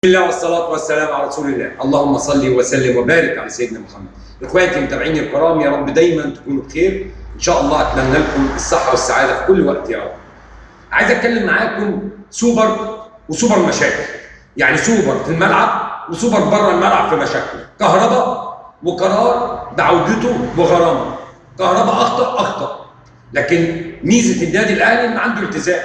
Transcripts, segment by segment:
بسم الله والصلاة والسلام على رسول الله، اللهم صل وسلم وبارك على سيدنا محمد. اخواتي متابعيني الكرام، يا رب دايما تكونوا بخير، ان شاء الله اتمنى لكم الصحة والسعادة في كل وقت يا رب. عايز اتكلم معاكم سوبر وسوبر مشاكل، يعني سوبر في الملعب وسوبر بره الملعب في مشاكله. كهربا وقرار بعودته وغرامة. كهربا اخطأ، لكن ميزة النادي الاهلي ان عنده التزام.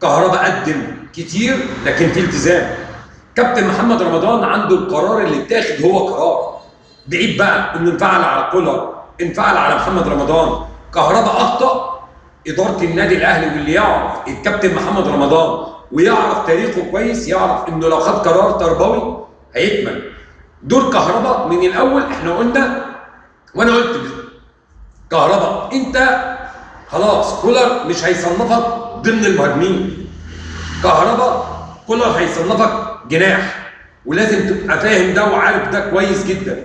كهربا قدم كتير لكن في التزام. كابتن محمد رمضان عنده القرار اللي اتاخد هو قرار بعيد بقى انه انفعل على كولر، انفعل على محمد رمضان. كهربا اخطا. ادارة النادي الاهلي واللي يعرف الكابتن محمد رمضان ويعرف تاريخه كويس يعرف انه لو خد قرار تربوي هيكمل. دور كهربا من الاول احنا قلنا، وانا قلت كهربا انت خلاص كولر مش هيصنفك ضمن المهاجمين. كهربا كولر هيصنفك جناح، ولازم تبقى فاهم ده وعارف ده كويس جدا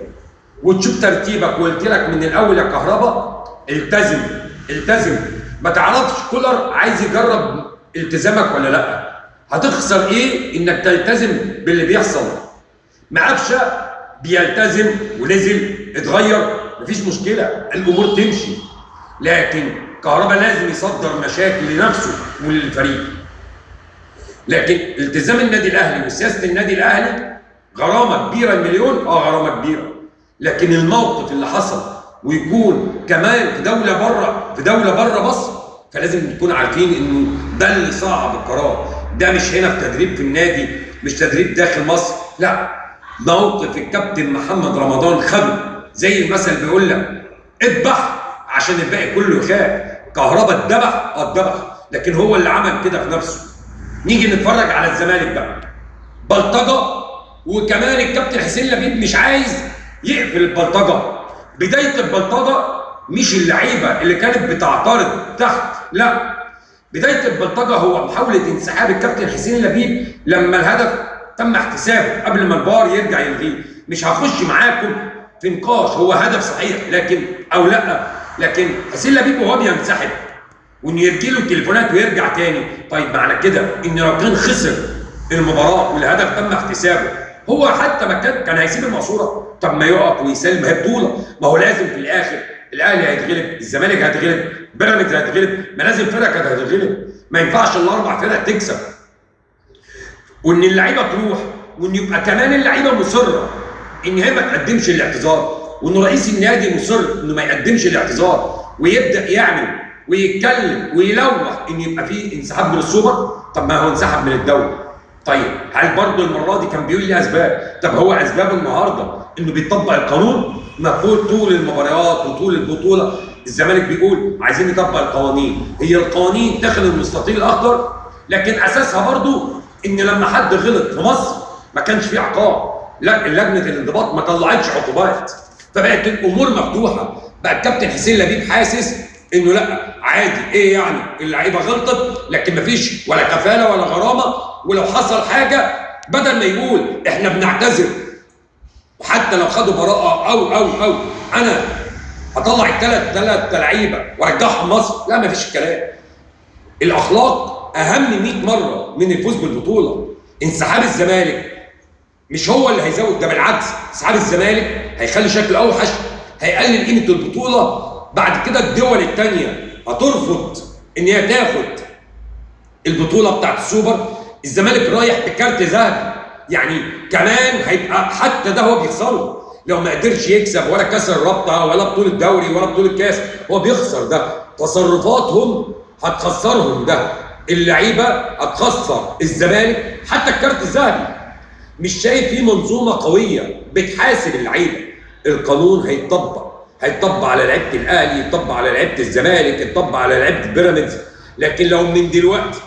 وتشوف ترتيبك. وقلت لك من الاول يا كهربا التزم التزم. ما تعرفش كولر عايز يجرب التزامك ولا لا. هتخسر ايه انك تلتزم باللي بيحصل؟ معرفش بيلتزم ونزل اتغير، مفيش مشكلة، الامور تمشي. لكن كهربا لازم يصدر مشاكل لنفسه وللفريق. لكن التزام النادي الاهلي وسياسة النادي الاهلي غرامة كبيرة، المليون غرامة كبيرة، لكن الموقف اللي حصل ويكون كمان في دولة بره، في دولة بره مصر، فلازم نكون عارفين انه ده اللي صعب القرار. ده مش هنا في تدريب في النادي، مش تدريب داخل مصر، لا. موقف الكابتن محمد رمضان خده زي المثل بيقول لك اذبح عشان الباقي كله يخاف. كهربا اتذبح، اتذبح، لكن هو اللي عمل كده في نفسه. نيجي نتفرج على الزمالك بقى، بلطجه، وكمان الكابتن حسين لبيب مش عايز يقفل البلطجه. بداية البلطجه مش اللعيبة اللي كانت بتعترض تحت، لا، بداية البلطجه هو محاولة انسحاب الكابتن حسين لبيب لما الهدف تم احتسابه قبل ما الفار يرجع يلغيه. مش هخش معاكم في نقاش هو هدف صحيح لكن او لا، لكن حسين لبيب وهو بينسحب وان يرجي له التليفونات ويرجع تاني. طيب معنى كده ان لو كان خسر المباراة والهدف تم احتسابه، هو حتى ما كان هيسيب الماسورة. طب ما يقف ويسلم، هي بطوله، ما هو لازم في الاخر الاهلي هيتغلب، الزمالك هيتغلب، بيراميدز هيتغلب، ما لازم فرقه كانت هتتغلب، ما ينفعش الاربع فرق تكسب. وان اللعيبة تروح، وان يبقى كمان اللعيبة مصرة ان هي ما تقدمش الاعتذار، وان رئيس النادي مصر انه ما يقدمش الاعتذار ويبدا يعمل ويتكلم ويلوح ان يبقى فيه انسحاب من السوبر. طب ما هو انسحب من الدوري. طيب هل برضه المرة دي كان بيقول لي اسباب؟ طب هو اسباب النهارده انه بيطبق القانون؟ المفروض طول المباريات وطول البطولة الزمالك بيقول عايزين نطبق القوانين، هي القوانين داخل المستطيل الاخضر، لكن اساسها برضه ان لما حد غلط في مصر ما كانش فيه عقاب، لا لجنة الانضباط ما طلعتش عقوبات، فبقت الامور مفتوحة. بقى الكابتن حسين لبيب حاسس انه لا عادي، ايه يعني اللعيبة غلطت، لكن مفيش ولا كفالة ولا غرامة، ولو حصل حاجة بدل ما يقول احنا بنعتذر وحتى لو خدوا براءه او او او انا هطلع الثلاث لعيبة وارجعهم مصر، لا مفيش الكلام. الاخلاق اهم 100 مرة من الفوز بالبطولة. انسحاب الزمالك مش هو اللي هيزود ده، بالعكس انسحاب الزمالك هيخلي شكله اوحش، هيقلل قيمة البطولة. بعد كده الدول الثانية هترفض ان هي تاخد البطولة بتاعت السوبر. الزمالك رايح بكارت ذهبي، يعني كمان هيبقى حتى ده هو بيخسره لو ما قدرش يكسب ولا كسر الرابطة ولا بطوله دوري ولا بطوله كاس، هو بيخسر ده. تصرفاتهم هتخسرهم ده، اللعيبة هتخسر الزمالك حتى الكارت الذهبي. مش شايف في منظومة قوية بتحاسب اللعيبة. القانون هيتطبق، هيطبق على لعيبة الاهلي، يطبق على لعيبة الزمالك، يطبق على لعيبة بيراميدز. لكن لو من دلوقتي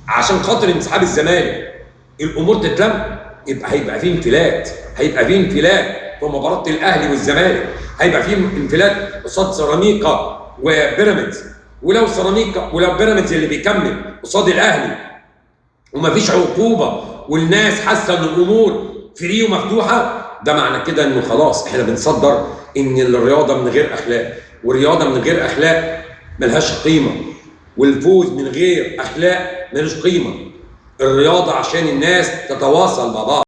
عشان خاطر انسحاب الزمالك الامور تتلم، يبقى هيبقى في انفلات، هيبقى في انفلات في مباراة الاهلي والزمالك، هيبقى في انفلات قصاد سيراميكا وبيراميدز. ولو سيراميكا ولو بيراميدز اللي بيكمل قصاد الاهلي ومفيش عقوبه والناس حاسه ان الامور free ومفتوحه، ده معنى كده انه خلاص احنا بنصدر ان الرياضة من غير اخلاق، والرياضة من غير اخلاق ملهاش قيمة، والفوز من غير اخلاق ملوش قيمة. الرياضة عشان الناس تتواصل مع بعض.